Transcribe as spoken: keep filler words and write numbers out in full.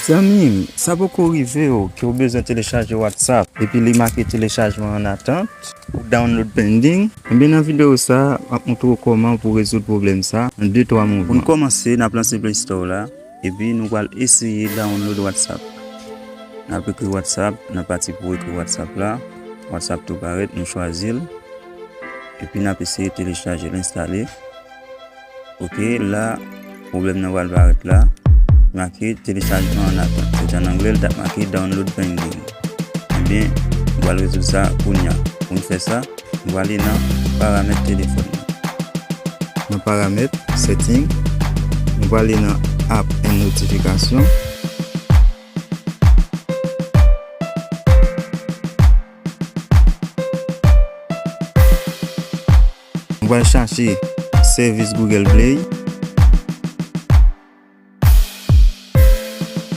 Zanmi m, sa poko rive w ke w bezwen telechaje WhatsApp epi li make telechajman an atant ou download pending? Ebyen, nan videyo sa a, m ap montre w kòman pou w rezoud pwoblèm sa a an de twa mouvman. Pou n kòmanse, n ap lanse Play Store la epi nou pral eseye download WhatsApp. N ap ekri WhatsApp nan pati pou ekri WhatsApp la. WhatsApp tou parèt, nou chwazi l. Epi n ap eseye telechaje l, enstale. Ok, la, pwoblèm nan pral parèt la. Make telechajman an atant. Se te an anglè, l t ap make download pending. Ebyen, nou pral rezoud sa kounye a. Pou n fè sa, nou prale nan paramèt telefòn nan. Nan paramèt, setting, nou prale nan app and notification. Nou pral chache sèvis Google Play.